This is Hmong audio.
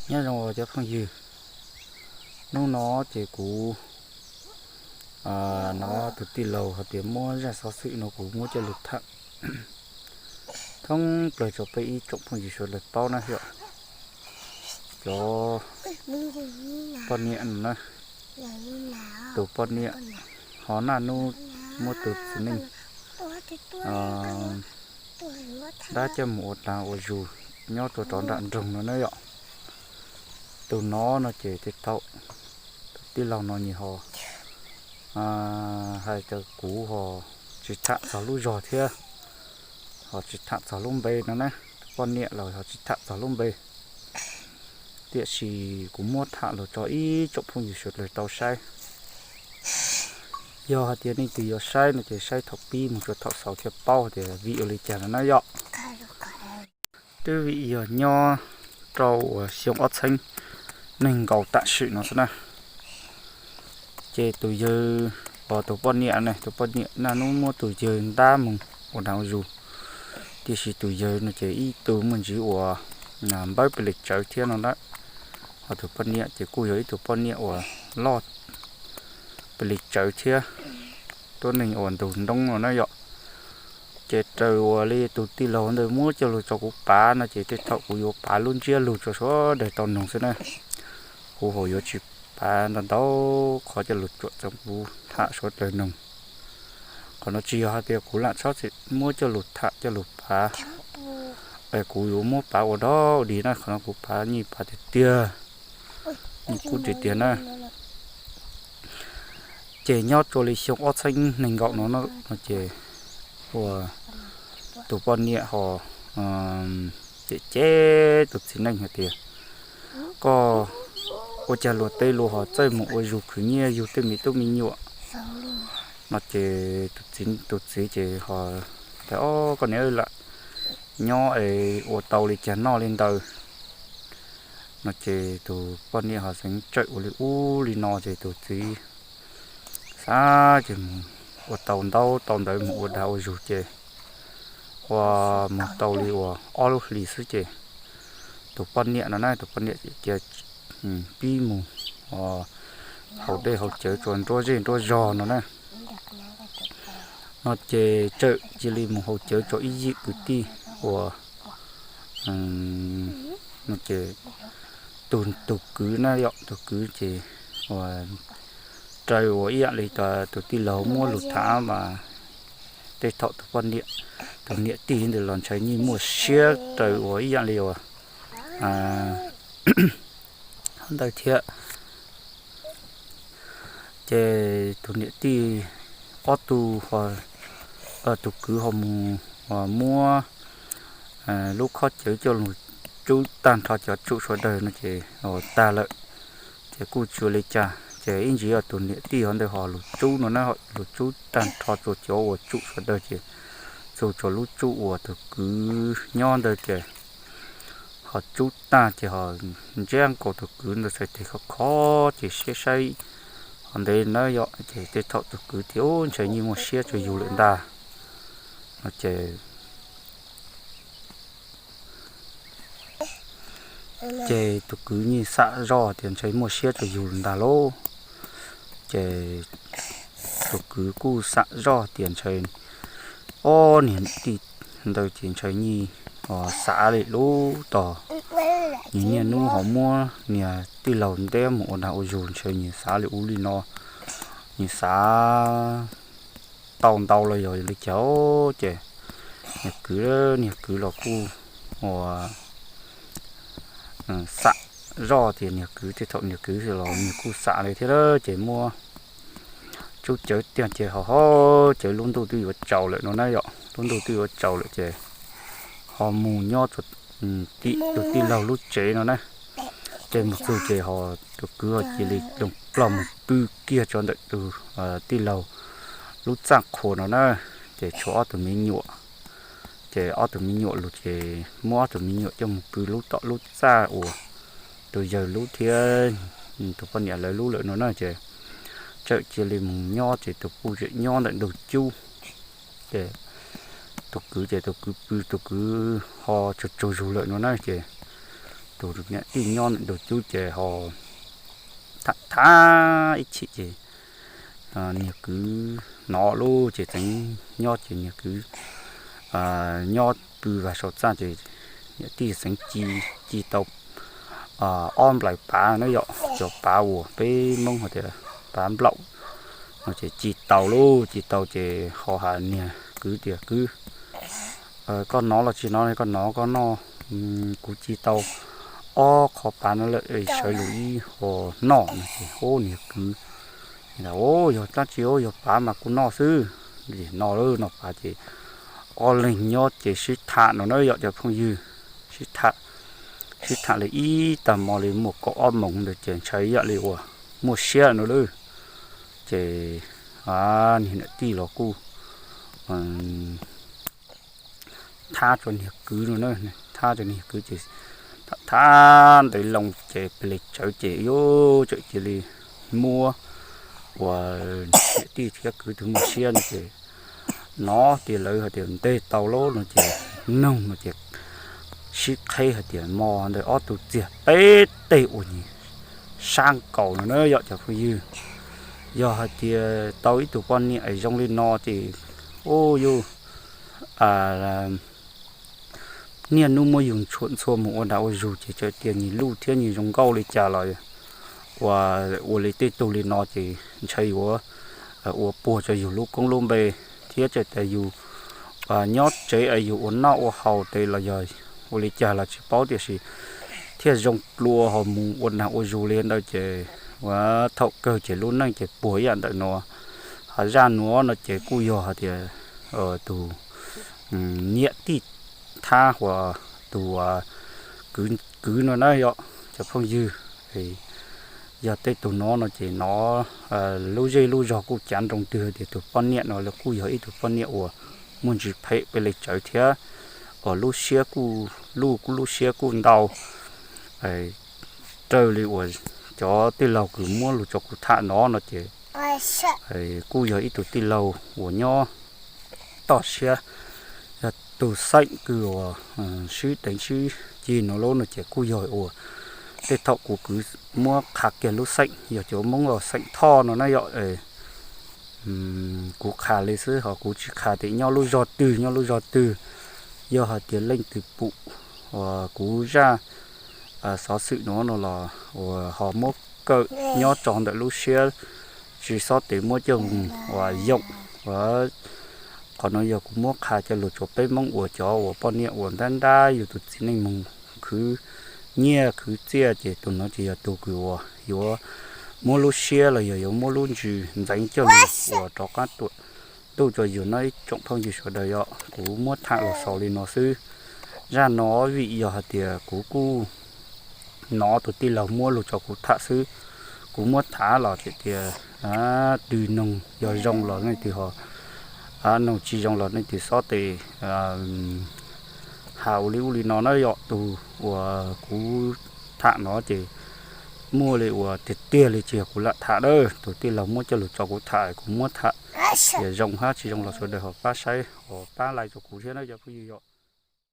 Nyob zoo cov phooj ywg, hnub no ces kuv hnov tus tij laug hais tias muab zaj xov xwm no kuv muab coj lug tham thoob plaws rau peb ib tsoom phooj ywg sawv daws paub na yom. Cov poj niam no na, tus poj niam ho naj nub muab tus txiv neej dab coj mus ua dlaag ua zug nyob rua rov nram nroog no na yom. Tus no no ces tej thaum tus tij laug no nws ho hais rau kuv ho tsis tham txog lub zog thiab ho tsis tham txog lub npe no na. Tus poj niam los ho tsis tham txog lub npe, tiam sis kuv muab tham los rau ib tsoom phooj ywg sawv daws tau saib. Yog hais tias leej twg yuav saib no ces saib thaum pib mus rua thaum xaus thiaj paub tias vim ua li cas no na yom. Twb vim yog nyob rau uas xyoo ob txheeb nees nkaum tam sim no xwb na, ces tus yawg, tus poj niam ne, tus poj niam naj nub muab tus yawg ntab mus ua dlaag ua zug, tiam sis tus yawg no ces ib tug muaj ntsis uas npawb pes lis tsawv thiab no na. Ho tus poj niam ces kuj yog ib tug poj niam uas loj pes lis tsawv thiab, tuab neeg uas ntug ntoob no na yom. Ces raws uas li tus tij laug ntawd muab coj lug rau kuv pav no ces tej thaum kuv yuav pav lub ntsiab lug rau sawv daws tau noog xwb na. Kuv hos yuav tsis pav ntau ntau qhov coj lug tsuam txoos kuv tham sawv daws noog. Qhov no tsis yog hais tias kuv lam txhob txwm muab coj lug tham coj lug pav, es kuv yuav muab pav ua dog ua dig na, qhov no kuv pav nyij pav tiag tiag, nyij kub tiag tiag na. Ces nyob rua li xyoo ob txheeb nees nkaum no no ces ua tus poj niam ho cem cem tus txiv neej hais tias, koj ua caag luag tej luag ho txawj mus ua zug khwv nyiaj yug tej me tub me nyuam no ces tus txiv ces ho tas, o, koj niam, lam nyob es ua tau li cas noj li ntawd no ces tus poj niam ho xeev tsawm ua li ub li no ces tus txiv xav ces mus ua tau ntaub tau ntawv mus ua dag ua zug ces ua mus tau li uas ob lub hlis xwb ces tus poj niam no na, tus poj niam cia pib mus haus dej haus cawv rua nruab zej nruab zog no na. No ces tsawm cia li mus haus cawv rua ib yim kwv tij uas, no ces tus, tus kwv na yom, tus kwv ces ua raws uas ib yaam li tus tij laug muab lug tham mas tej thaum tus poj niam, tus niam tij ntawd los ntshai nyij muaj siab raws uas ib yaam li uas ntawd thiab. Ces tus niam tij ob tug, tus kwv ho mus muab lub khob cawv coj lug tsub tag nrho cov tsum sawv daws no ces tag lawm. Ces kuj tsis ua li cas ces ib ntsis yog tus niam tij ho ntawd ho lug tsub no na, lug tsub tag nrho txug cov uas tsum sawv daws ces txug txug lub tsum uas tus kwv nyob ntawd ces ho tsub tag ces ho ntsiab nkaus tus kwv ntawd txhais tes khov khov ces siab saib ho ntev na yom, ces tej thaum tus kwv thiaj ntshai nyij muaj siab tsuas yug lawm ntag no ces ces tus kwv nyij xam zoj tias ntshai muaj siab tsuas yug lawm ntag lauj. Ces tus kwv kuj xam zoj tias ntshai ob niag tij ntawd ces ntshai nyij xav li lub tog nws niaj hnub ho muab niag tij laug ntiab mus ua dag ua zug, ntshai nws xav li ub li no, nws xav tau ntau los yog li cas ces niag kwv, niag kwv los kuj ua xam zoj tias niag kwv tej thaum niag kwv los nws kuj xam li thiab ces muab tsub cawv tiag ces ho ho cawv lub ntuj twb yuav tsaus lawm no na yom, lub ntuj twb yuav tsaus lawm ces ho mus nyob tim tus tij laug lub tsev no na. Ces mus txug ces ho tus kwv ho cia li loo plog mus pw kiag rau ntawm tus tij laug lub txaj qhua no na. Ces tshuav ob tug me nyuam, ces ob tug me nyuam lug ces muab ob tug me nyuam coj mus pw lub tom lub txaj uas tus yawg lub thiab tus poj niam lawv lub lawm no na ces tsawm cia li mus nyob ces tus puj tseem nyob ntawm ntug cub. Ces tus kwv ces tus kwv pw, tus kwv ho tsaug tsaug zug lawm no na ces tus niam tij nyob ntawm ntug cub ces ho tham tham ib chim ces niag kwv hnov lub ces txeev nyob ces niag kwv nyob pw vas saum txaj ces niam tij txeev ci, ci tau ob nplaim pav na yom, cov pav uas peb Hmoob hais tias pav nplaum no ces ci tau lauj, ci tau ces ho hais niag kwv tias, Kwv, koj hnov los tsis hnov, koj hnov koj noj, kuv ci tau ob qho pav no lawm, sawv los ib ho noj no ces hu niag kwv, Yog dab tsi, yog pav mas kuv noj xwb. Ces noj lawm, noj pav ces ob leeg nyob ces sib tham no na yom cov phooj ywg, sib tham, sib tham li ib tag hmo li muaj kaum ob moos ntawd ces ntshai ib yam li uas muaj siab no lawm. Ces niag niam tij los kuj thab rau niag kwv no na, thab rau niag kwv ces tham ntev loo ces pes li tsawv ces yuav tsawm cia li muab uas niam tij thiab kwv twb muaj siab no ces hnov tias lawv hais tias ntes tau lauj no ces noog no ces sib qheb hais tias hmo ntawd ob tug txiag peb teg ua nyuag sab nkaus no na yom cov phooj ywg. Yog hais tias tau ib tug poj niam es zoo li no ces, u, yus niaj hnub muab yus ntxhua mus ua nram ua zug ces txawm tias nyias luj thiab nyias zoo nkauj li cas los ua, ua li tej tug li no ces ntshai yuav ua puas tso yus lub koob lub npe thiab txawm tias yus nyob tsev es yus ua noj ua haus tes los yog ua li cas los tsis paub tiam sis thiaj zoo dua ho mus ua nram ua zug li ntawd ces ua thaum kawg ces lub neej ces puas ib yam ntawm no. Ho zaj nuav no ces kuj yog hais tias tus niam tij thab uas tus kwv no na yom cov phooj ywg. Yog tej tug no no ces no lub zej lub zog kuj cav nroo twg tias tus poj niam no kuj yog ib tug poj niam uas muaj ntsis phem peb li tsawv thiab, uas lub siab kuj luj, kuj lub siab kuj ntau raws li uas cov tij laug kws muab lug rau kuv tham no no ces kuj yog ib tug tij laug uas nyob toj siab, yog tus xeem kws uas sib teev sib cig no lauj no ces kuj yog uas tej thaum kuv kwv muab qha kiag lub xeem yog cov Hmoob los xeem Thoj no na yom. Kuv qha li xwb ho kuv tsis qha tias nyob lub zog twg nyob lub zog twg, yog hais tias leej twg pum uas kuv zaj xov xwm no no los uas ho muab kawm nyob rau ntawm lub siab tsis xob tes muab coj mus uas yoom. Qhov no yog kuv muab qha coj lug rau peb Hmoob uas cov uas poj niam uas ntab ntab yus tus txiv neej moog khwv nyiaj khwv txiaj ces tus no ces yog tus kws uas yuav muab lub siab los yog yuav muab lub ntsws ntxeev coj lug uas rov qab tuam ntuj rau yus no ib tsoom phooj ywg sawv daws yom. Kuv muab tham los xaus li no xwb. Zaj no vim yog hais tias kuv kuj hnov tus tij laug muab lug rau kuv tham xwb. Kuv muab tham los tias tias twg noog yog zoo los leej twg ho, noog tsis zoo los leej twg xob tes has ua li ub li no na yom. Tus uas kuv tham no ces muaj li uas tiag tiag li tsis yog kuv lam tham na, tus tij laug muab coj lug tso kuv tham, kuv muab tham. Yog zoo hab tsis zoo los sawv daws ho pab saib, ho pab like rau kuv thiab na cov phooj ywg yom.